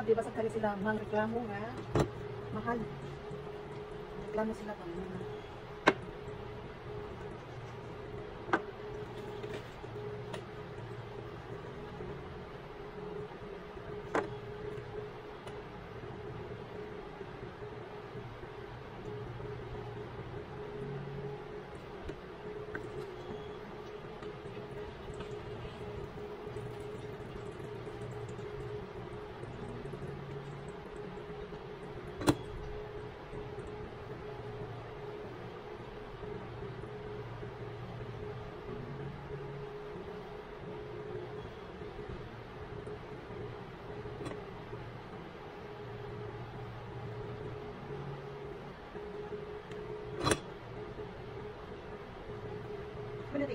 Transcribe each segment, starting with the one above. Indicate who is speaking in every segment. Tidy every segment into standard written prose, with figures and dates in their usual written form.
Speaker 1: Di ba sa kani sila mang reklamo nga mahal. Reklamo sila pang mga.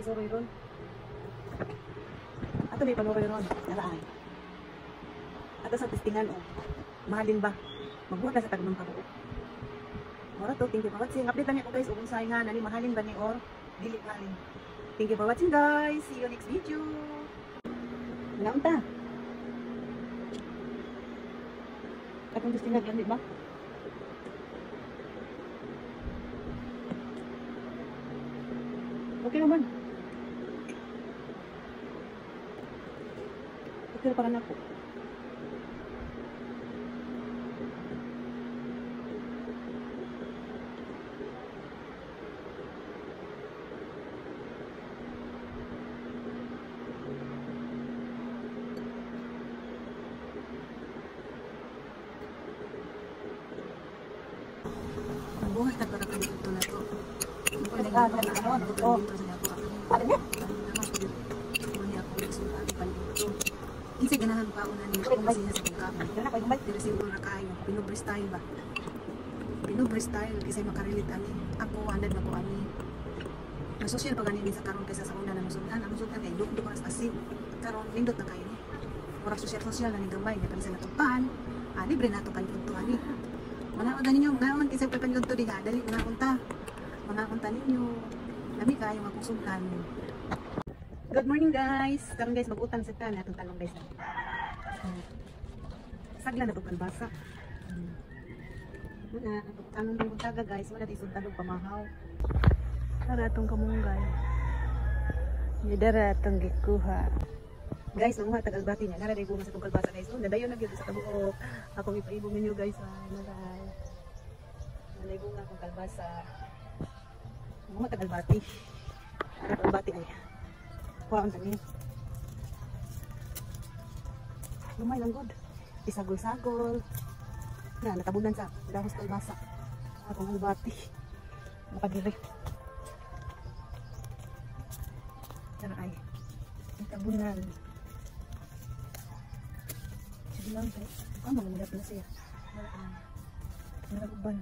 Speaker 1: Isuroy ron. Ato may panuroy ron. Naraay. Ato sa testingan oh. Mahalin ba? Magbuhat na sa taglong kabuok. Mora to, thank you for watching. Update lang ako guys ug unsay nga nani mahalin ba ni or dili mahalin. Thank you for watching guys. See you next video. Naunta. Atong testingan gani ba? Okay naman. Okay pa na ako. Buhay ka para dito na to. Kinsa ganahan pa una ni kung siya sa kang pero siguro na kayo Pinobre style ba? Pinobre style kasi makarelate ani. Ako anad na ko ani. Mas social pa gani sa karon kaysa sa una na musudan. Ang musudan kay duk-duk ras asin. Karon nindot na kayo ni. Murag social na ni gamay nya sa natugpan. Ah, libre na to panudto ani. Mga ninyo, mga man kinsa panudto diha, dali mga unta. Mga unta ninyo. Lami kayo nga kung sugdan. Good morning guys. Karon guys mag-utang sa tan atong talong guys. Sagla na tong kalbasa. Muna atong tanong buntaga guys, wala tay sugdan og pamahaw.
Speaker 2: Tara atong kamunggay. Ni dara atong gikuha.
Speaker 1: Guys, manguha tag albati niya. Nara day bunga sa tong kalbasa guys. Oh, nadayon na gyud sa kabuok. Akong ipaibong ninyo guys. Naray. Naday bunga akong kalbasa. Manguha tag albati. Albati ay. Kuha ang tanin. Lumay lang god. Isagol-sagol. Na, natabunan sa dahos kalbasa. Akong albati. Makadiri. Tara ay. Natabunan. Sige lang. Ah, mamulap na siya. Naraguban.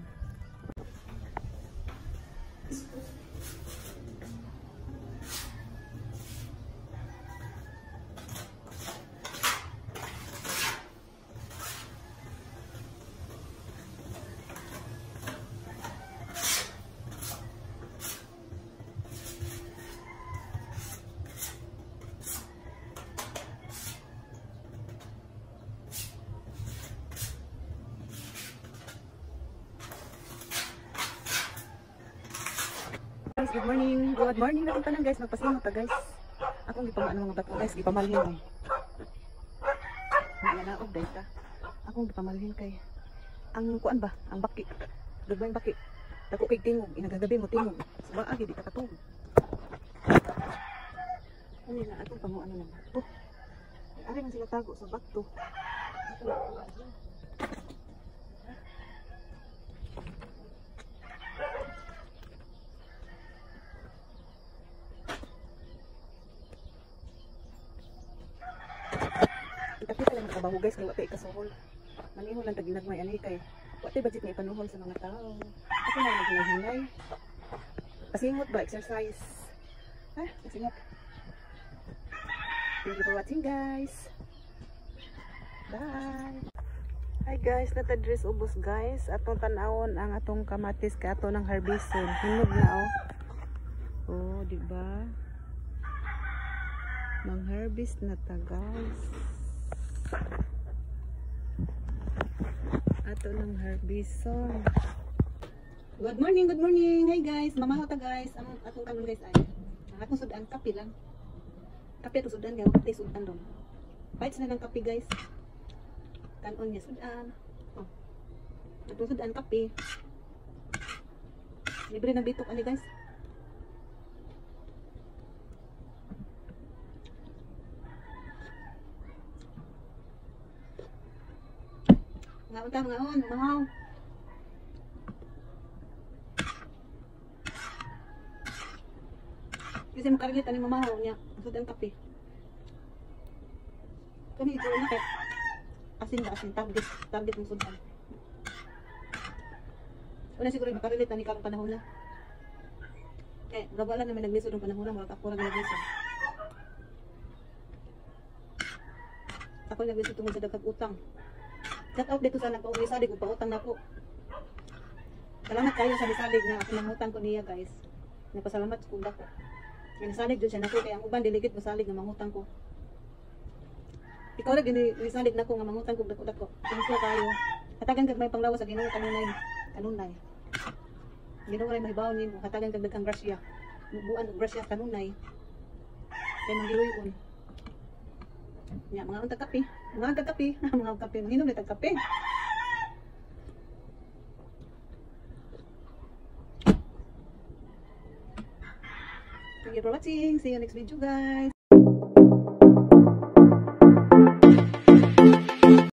Speaker 1: Guys, good morning. Good morning na tanan guys. Magpasingot ta guys. Akong gipamaan mga bato guys, gipamalhin ay. Nanaog dai ta. Akong gipamalhin kay ang kuan ba, ang baki. Gagmay baki. Dako kay tingog, inagagabi mo tingog. Suba agi di ta katungog. Ano na atong panguan na bato. Ari man sila tago sa bato. Kita lang nakabaho guys kay wa tay kasuhol. Manihol lang tag ginagmay ani kay wa tay budget nga ipanuhol sa mga tao. Ako na maghinay-hinay. Pasingot ba exercise? Ha, pasingot. Thank you for watching guys. Bye.
Speaker 2: Hi guys, natadres ubos guys. Atong tan-awon ang atong kamatis kay ato ng harveston. Hinog na oh. Oh, di ba? Mang harvest na ta guys. Ato ng harbison.
Speaker 1: Good morning, good morning. Hi guys, mamahaw ta guys. Ang atong kanon guys ay ang atong sudan kape lang. Kape atong sudan kay kape sudan ron. Bites na ng kape guys. Kanon niya sudan. Oh. Atong sudan kape. Libre na bitok ani guys. Ngaon ta, ngaon, mahaw. Kasi makarelate ani mamahaw niya. Ang sudan kape. Kani ito na kay asin ba asin target target mong sudan. Una siguro makarelate ani karong panahon na. Eh, wala naman naglisod ng panahon na, murag ako ra naglisod. Ako naglisod tungod sa daghang utang. Shout out dito sa nagpa-uwi salig ug pautang nako. Salamat kayo sa nisalig na ako nangutang ko niya guys. Napasalamat ko dako. Nga nisalig jud siya nako kay ang uban dili gid mosalig nga mangutang ko. Ikaw ra gini nisalig nako nga mangutang ko dako dako. Thank you kayo. Hatagan kag may panglawas sa Ginoo kanunay. Kanunay. Ginoo ray mahibaw nimo, hatagan kag daghang grasya. Mubuan og grasya kanunay. Kay manggiluyon. Nya mga unta kape, mga unta kape, mga kape, manginom na tag kape. Thank you for watching. See you next video guys.